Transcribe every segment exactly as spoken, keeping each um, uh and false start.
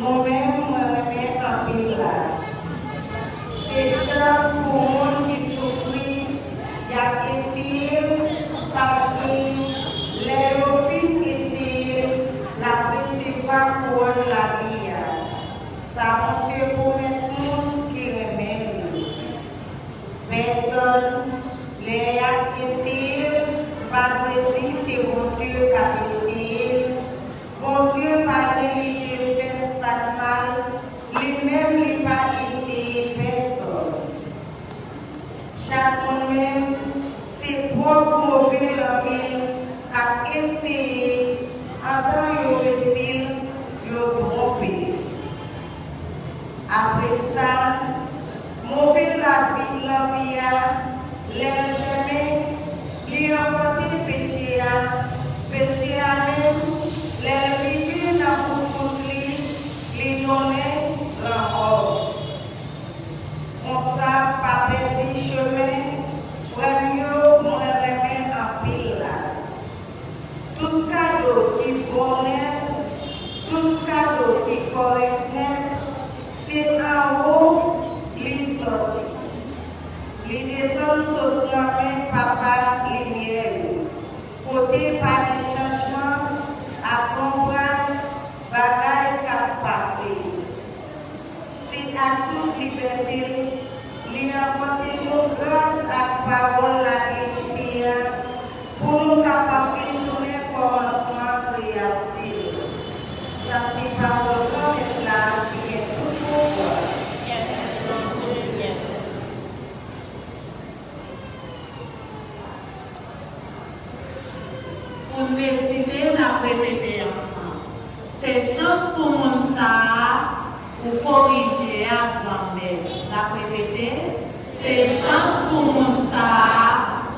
Mwen menm, mwen renmen anpil la. Se chans pou moun ki soufri, y ap eseye m, paske lè yo fin eseye m, l ap resevwa kouwòn lavi a. Sa Bondye pwomèt moun ki renmen li. Pèsonn, lè y ap eseye m, pa dwe di se Bondye k ap eseye m. Bondye pa gen lide fè sa k mal, li menm li pa eseye pèsonn. Chak moun menm, se pwòp move lanvi l k ap eseye, antan yo resi l, yo twonpe. Apre sa, move lavi, lanvi a, lè l jèmen, li anfante peche a, peche a menm, lè l rive nan bout bout li, li tounen lanmò. Konsa, pa pèdi chemen, frè m yo, mwen renmen anpil la. Tout kado ki bon nèt, tout kado ki kòrèk nèt, se anwo li sòti. Li desann sot nan men Papa limyè yo, kote pa gen chanjman ak lonbraj bagay k ap pase. Se ak tout libète l, li anfante nou gras ak pawòl laverite a, pou nou kapab vin tounen kòmansman kreyati l. Sa se pawòl Granmèt la ki gen tout pouvwa. Pou n medite, n ap repete ansanm. Se chans pou moun sa a ou korije a, Granmèt. N ap repete. Se chans pou moun sa a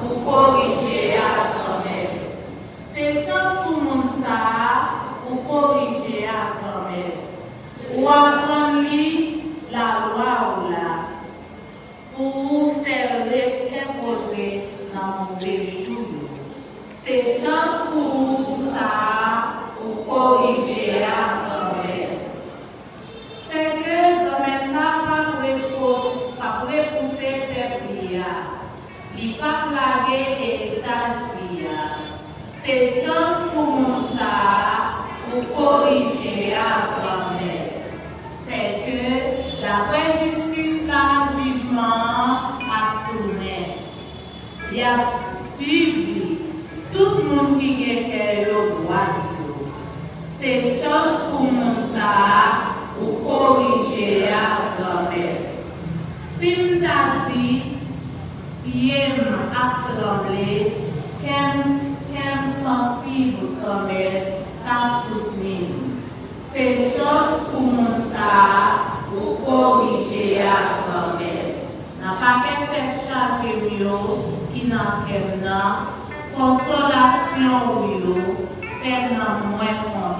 ou korije a, Granmèt. Se chans pou moun sa a ou korije a, Granmèt. Ou aprann li lalwa w la. Pou ou fè l ret kè poze nan move jou yo. Se chans pou ou sa a ou korije a, Granmèt. Sèke Granmèt la p ap repos-, p ap repouse pèp li a, li p ap lage eritaj li a. Se chans pou moun sa a ou korije a, Granmèt. Sèke, daprè jistis la, jijman an ap tounen. Y ap swiv li, tout moun ki gen kè yo dwat yo. Se chans pou moun sa a ou korije a, Granmèt. Si m ta di, pye m ap tranble, kè m, kè m sansib, Granmèt, ta soutni m. Se chans pou moun sa a ou korije a, Granmèt. Nan pakèt tèt chaje m yo ki nan kè m nan, konsolasyon ou yo fè nanm mwen kontan.